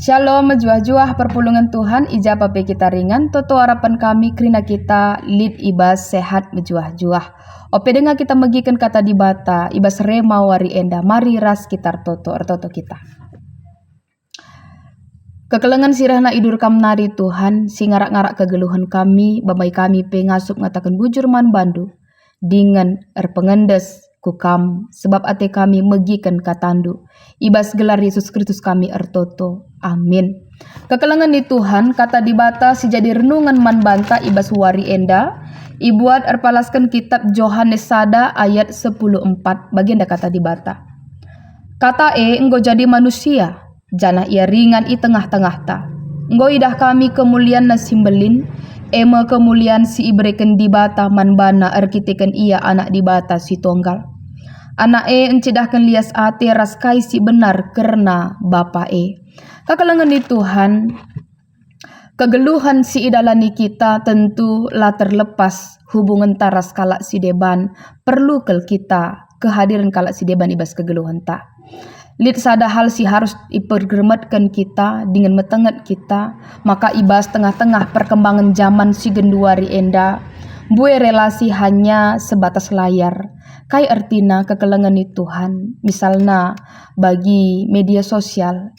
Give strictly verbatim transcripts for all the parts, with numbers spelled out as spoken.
Shalom, mejuah-juah perpulungen Tuhan, i ja pe kita ringan, toto arapen kami kerina kita lit i bas sehat mejuah-juah. Ope denga kita megiken Kata Dibata i bas rema wari enda, mari ras kita ertoto, ertoto kita. Kekelengen si rehna idur Kam nari, Tuhan, si ngarak-ngarak kegeluhen kami, bambai kami pe ngasup ngataken bujur man bandu, dingen erpengendes ku Kam, sebab ate kami megiken katandu. I bas gelar Yesus Kristus kami ertoto. Amin. Kekelengen ni Tuhan, Kata Dibata si jadi renungen man banta i bas wari enda, ibuat erpalasken kitap Johanes sada ayat sepuluh empat, bagenda Kata Dibata. Kata e enggo jadi manusia, janah ia ringan i tengah-tengahta. Enggo idah kami kemulianNa si mbelin, e me kemulian si ibereken Dibata man baNa erkiteken Ia Anak Dibata si Tonggal. Anak e encidahken lias ate ras kai si benar kerna Bapa e. Kekelengen ni Tuhan, kegeluhen si idalani kita tentu la terlepas hubungenta ras kalak si deban, perlu kal kita kehadiren kalak si deban i bas kegeluhenta. Lit sada hal si harus ipergermetken kita dingen metenget kita, maka i bas tengah-tengah perkembangan jaman si genduari enda, mbue relasi hanya sebatas layar. Kai ertina kekelengen ni Tuhan? Misalna, bagi media sosial,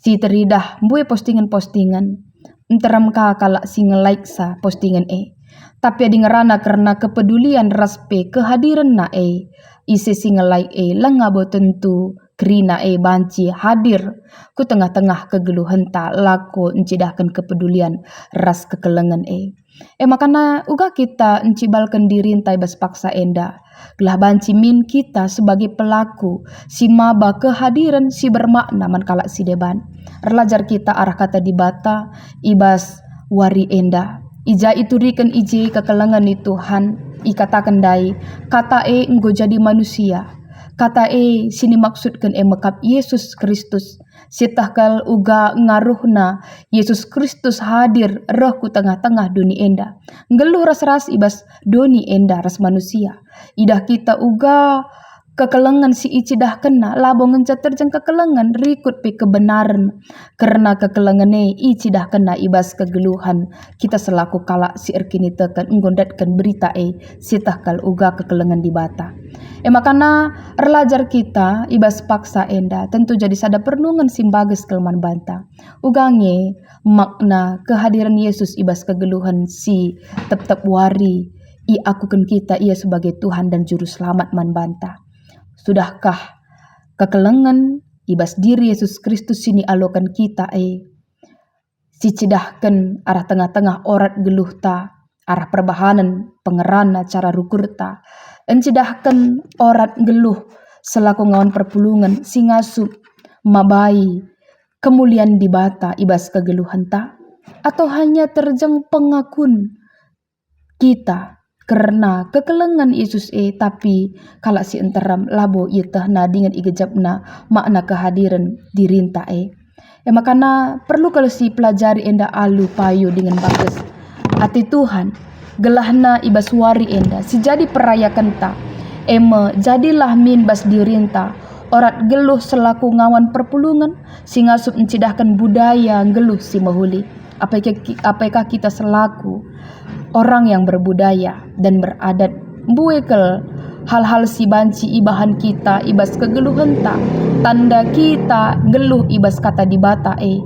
si teridah mbue postingen-postingen, nterem ka kalak si nge-like sa postingen e. Tapi adi ngerana kerna kepedulian ras pe kehadirenna e, ise si nge-like e langa bo tentu kerina e banci hadir ku tengah-tengah kegeluhenta lako ncidahken kepedulian ras kekelengen e. E makana uga kita ncibalken dirinta i bas paksa enda, gelah banci min kita sebagai pelaku si maba kehadiren si bermakna man kalak si deban. Erlajar kita arah Kata Dibata i bas wari enda. I ja ituriken i je kekelengen ni Tuhan, ikataken ndai, Kata e enggo jadi manusia. Kata e si nimaksudken e me kap Yesus Kristus. Sieteh kal uga ngaruhna Yesus Kristus hadir reh ku tengah-tengah doni enda. Nggeluh ras-ras i bas doni enda ras manusia. Idah kita uga kekelengen si icidahkenNa, labo ngenca terjeng kekelengen, rikut pe kebenaren. Kerna kekelengen e icidahkenNa i bas kegeluhen kita selaku kalak si erkiniteken enggo ndatken berita e, sieteh kal uga kekelengen Dibata. E makana erlajar kita i bas paksa enda tentu jadi sada perenungen si mbages kal man banta. Uga nge makna kehadiren Yesus i bas kegeluhen si tep-tep wari iakuken kita Ia sebagai Tuhan dan Juru Selamat man banta. Sudahkah kekelengen i bas diri Yesus Kristus si nialoken kita e, si cidahken arah tengah-tengah orat geluhta, arah perbahanen, pengerana, cara rukurta, encidahken orat geluh selaku ngawan perpulungen si ngasup mabai kemulian Dibata i bas kegeluhenta? Atau hanya terjeng pengakun kita kerna kekelengen Yesus e, tapi kalak si nterem labo ietehna dingen igejapna makna kehadiren dirinta e. E makana perlu kal si pelajari enda alu payo dingen bages ate Tuhan, gelahna i bas wari enda si jadi perayakenta, e me jadilah min bas dirinta orat geluh selaku ngawan perpulungen si ngasup ncidahken budaya nggeluh si mehuli. Apai ke-, apai ka kita selaku orang yang berbudaya dan beradat, mbue kal hal-hal si banci ibahan kita i bas kegeluhenta, tanda kita nggeluh i bas Kata Dibata e,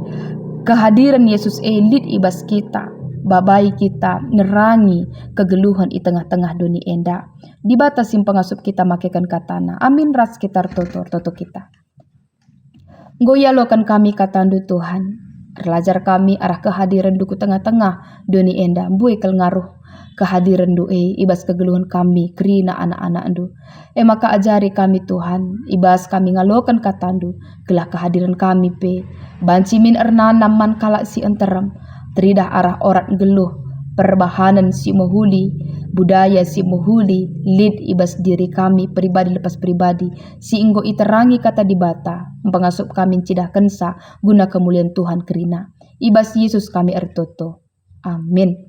kehadiren Yesus e lit i bas kita, babai kita nerangi kegeluhen i tengah-tengah doni enda. Dibata si mpengasup kita makeken kataNa. Amin. Ras kita ertoto, ertoto kita. Enggo ialoken kami kataNdu, Tuhan. Erlajar kami arah kehadirenNdu ku tengah-tengah doni enda, mbue kal ngaruh kehadirenNdu e i bas kegeluhen kami kerina anak-anakNdu. E maka ajari kami, Tuhan, i bas kami ngaloken kataNdu, gelah kehadiren kami pe banci min ernanam man kalak si nterem, teridah arah orat nggeluh, perbahanen si mehuli, budaya si mehuli, lit i bas diri kami pribadi lepas pribadi, si enggo iterangi Kata Dibata, mpengasup kami ncidahkenca guna kemulian Tuhan kerina. I bas Yesus kami ertoto. Amin.